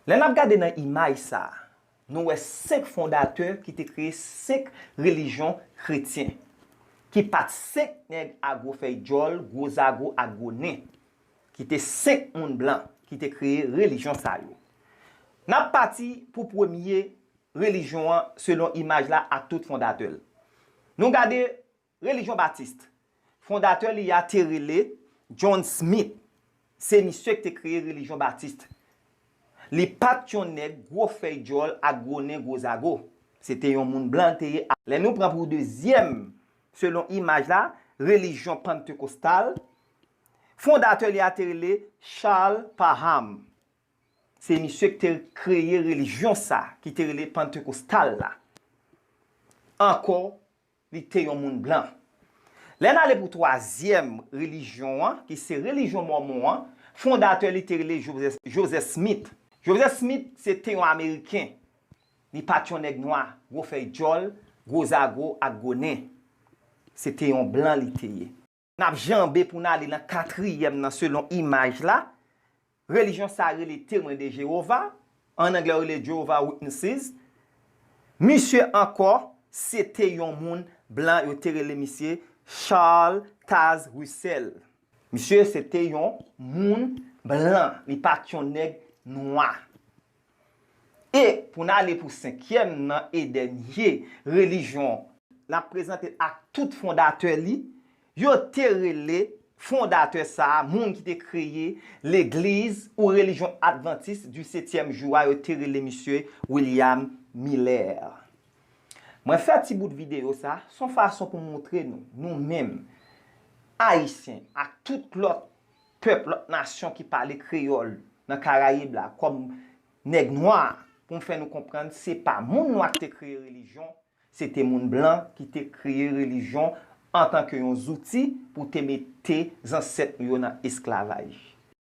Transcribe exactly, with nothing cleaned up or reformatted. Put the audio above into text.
Lè n ap gade nan imaj sa a, nou wè senk fondatè ki te kreye senk relijyon kretyen, ki pa t senk nèg a gwo fèy djòl, gwo zago ak gwo nen, ki te senk moun blan ki te kreye relijyon sa yo. N ap pati pou premye relijyon an selon imaj la ak tout fondatè l. Nou gade relijyon batis. Fondatè li a te rele John Smith. Se misye ki te kreye relijyon batis. Li pa t yon nèg gwo fèy djòl ak gwo nen gwo zago. Se te yon moun blan l te ye. Lè nou pran pou dezyèm, selon imaj la, relijyon pantekostal, fondatè li a te rele Charles Parham. Se misye ki te kreye relijyon sa, ki te rele pantekostal la. Ankò, li te yon moun blan. Lè n ale pou twazyèm relijyon an, ki se relijyon mòmon an, fondatè li te rele Joseph, Joseph Smith. Joseph Smith se te yon Ameriken. Li pa t yon nèg nwa, gwo fèy djòl, gwo zago ak gwo nen. Se te yon blan li te ye. N ap janbe pou n ale nan katriyèm nan selon imaj la. Relijyon sa a rele Temwen de Jewova. An anglè, yo rele Jehovah Witnesses. Misye ankò, se te yon moun blan, yo te rele misye Charles Taze Russell. Misye se te yon moun blan, li pa t yon nèg nwa. E pou n ale pou senkyèm nan e dènye relijyon, n ap prezante l ak tout fondatè li, yo te rele fondatè sa a, moun ki te kreye legliz ou relijyon advantis di setyèm jou a, yo te rele misye William Miller. Mwen fè ti bout videyo sa, se yon fason pou montre nou, nou menm, Ayisyen, ak tout lòt pèp, lòt nasyon ki pale kreyòl nan Karayib la, kòm nèg nwa, pou m fè nou konprann, se pa moun nwa ki te kreye relijyon, se te moun blan ki te kreye relijyon antanke yon zouti pou te mete zansèt nou yo nan esklavaj.